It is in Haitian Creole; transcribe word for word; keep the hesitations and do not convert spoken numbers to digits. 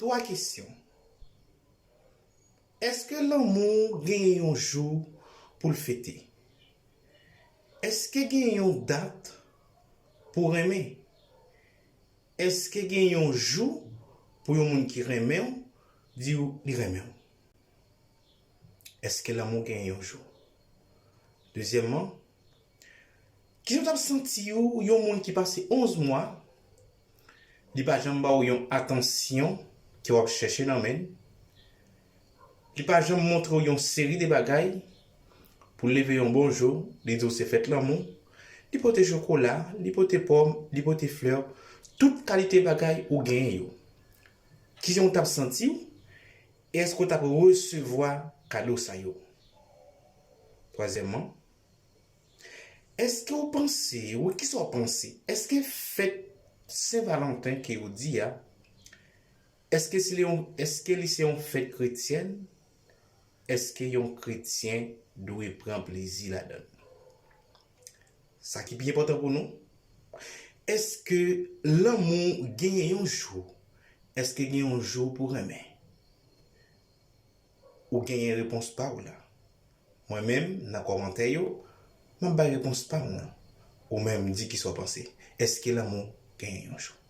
Twa kesyon. Èske lanmou genyen yon jou pou l fete? Èske genyen yon dat pou renmen? Èske genyen yon jou pou yon moun ki renmen w di w li renmen w? Èske lanmou genyen yon jou? Dezyèmman, kijan w t ap santi w yon moun ki pase onz mwa, li pa janm ba w yon atansyon ke w ap chèche nan men l, li pa janm montre w yon seri de bagay, pou leve yon bonjou, li di w se fèt lanmou, li pote chokola, li pote pòm, li pote flè, tout kalite bagay ou genyen yo. Kijan w t ap santi w? E èske w t ap resevwa kado sa yo? Twazyèmman, èske w panse, wi, kisa w panse? Èske fèt Sen Valanten ke yo di a, èske se li yon, èske li se yon fèt kretyèn? Èske yon kretyen dwe pran plezi ladan l? Sa ki pi enpòtan pou nou, èske lanmou genyen yon jou? Èske gen yon jou pou renmen? Ou genyen repons pa w la. Mwen menm, nan kòmantè yo, m ap bay repons pa m nan. Ou menm, di kisa w panse. Èske lanmou genyen yon jou?